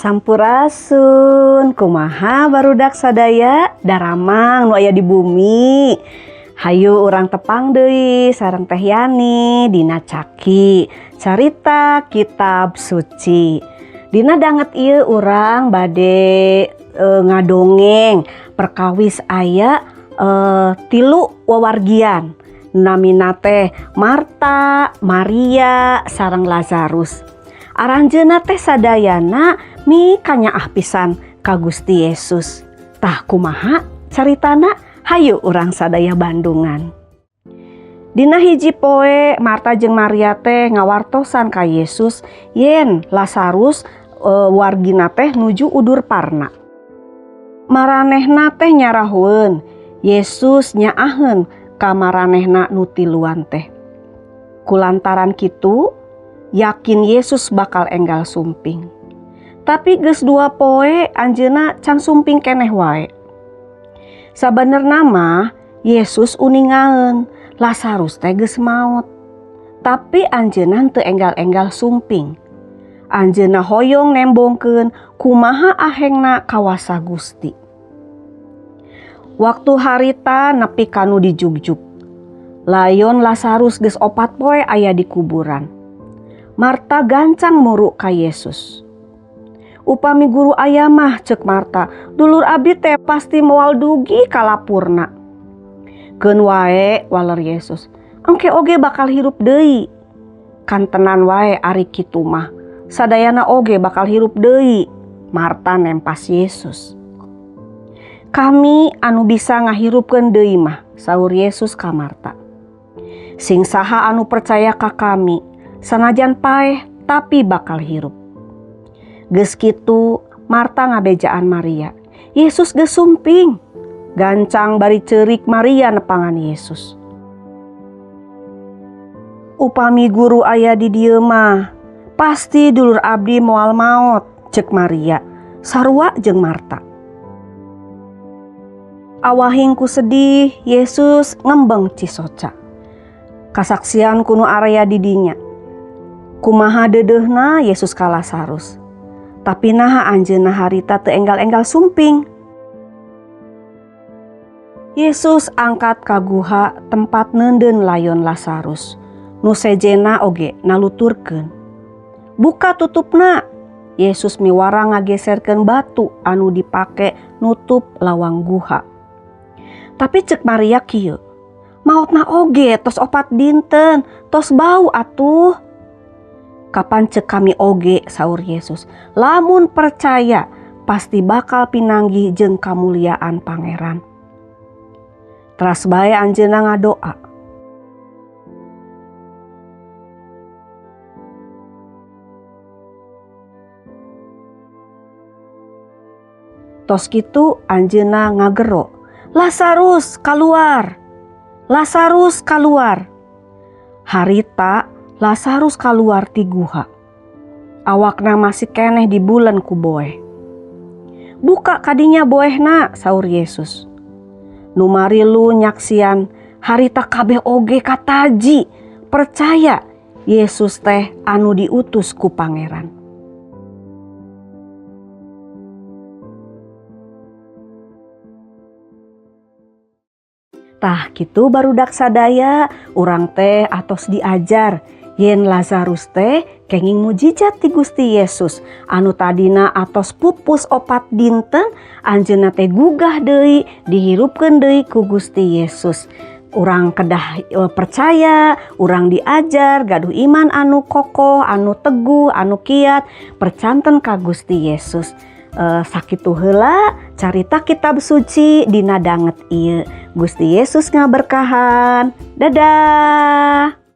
Sampurasun, kumaha barudak sadaya, daramang nu aya di bumi? Hayu urang tepang deui sareng Teh Yani dina Caki Carita Kitab Suci. Dina danget ieu urang bade ngadongeng perkawis aya tilu wawargian, namina teh Marta, Maria, sareng Lazarus. Aranjeunna teh sadayana mikanyaah pisan ka Gusti Yesus. Tah, kumaha caritana? Hayu urang sadaya bandungan. Dina hiji poe Marta jeung Maria teh ngawartosan ka Yesus yen Lazarus wargina teh nuju udur parna. Maranehna teh nyarahoeun, Yesus nyaaheun ka maranehna nu tiluan teh. Kulantaran kitu yakin Yesus bakal enggal sumping. Tapi geus 2 poe anjeunna can sumping keneh wae. Sabenerna mah Yesus uningaeun Lazarus teh geus maot. Tapi anjeunna teu enggal-enggal sumping. Anjeunna hoyong nembongkeun kumaha ahengna kawasa Gusti. Waktu harita nepi kanu dijugjug. Layon Lazarus geus 4 poe aya di kuburan. Marta gancang muru ka Yesus. "Upami Guru aya mah," cek Marta, "dulur abdi teh pasti moal dugi ka lapurna." "Keun wae," waler Yesus. "Engke oge bakal hirup deui." "Kantenan wae ari kitu mah. Sadayana oge bakal hirup deui," Marta nempas Yesus. "Kami anu bisa ngahirupkeun deui mah," saur Yesus ka Marta. "Sing saha anu percaya ka kami, sanajan paeh tapi bakal hirup." Geus kitu Marta ngabejaan Maria, "Yesus geus sumping." Gancang bari ceurik Maria nepangan Yesus. "Upami Guru aya di dieu mah, pasti dulur abdi moal maot," cek Maria, sarua jeung Marta. Awahing ku sedih Yesus ngembeng cisoca. Kasaksian ku nu area di dinya. Kumaha deudeuhna Yesus ka Lazarus. Tapi naha anjeunna harita teu enggal-enggal sumping? Yesus angkat ka guha tempat neundeun layon Lazarus. Nu sejenna oge naluturkeun. "Buka tutupna." Yesus miwarang ngageserkeun batu anu dipake nutup lawang guha. Tapi cek Maria kieu, "Maotna oge tos 4 dinten, tos bau atuh." "Kapan cek kami oge," saur Yesus, "lamun percaya pasti bakal pinanggih jeung kamuliaan Pangeran." Teras bae anjeunna ngadoa. Tos kitu anjeunna ngagero, "Lazarus kaluar! Lazarus kaluar!" Harita Lazarus kaluar ti guha. Awakna masih keneh dibulen ku boeh. "Buka kadinya boehna," saur Yesus. Nu marilu nyaksian harita kabeh oge kataji percaya Yesus teh anu diutus ku Pangeran. Tah, kitu barudak sadaya, urang teh atos diajar yen Lazarus teh kenging mujizat ti Gusti Yesus anu tadina atos pupus 4 dinten, anjeunna teh gugah deui, dihirupkeun deui ku Gusti Yesus. Urang kedah percaya, urang diajar gaduh iman anu kokoh, anu teguh, anu kiat, percanten ka Gusti Yesus. Sakitu heula carita Kitab Suci dina danget ieu. Gusti Yesus ngaberkahan. Dadah.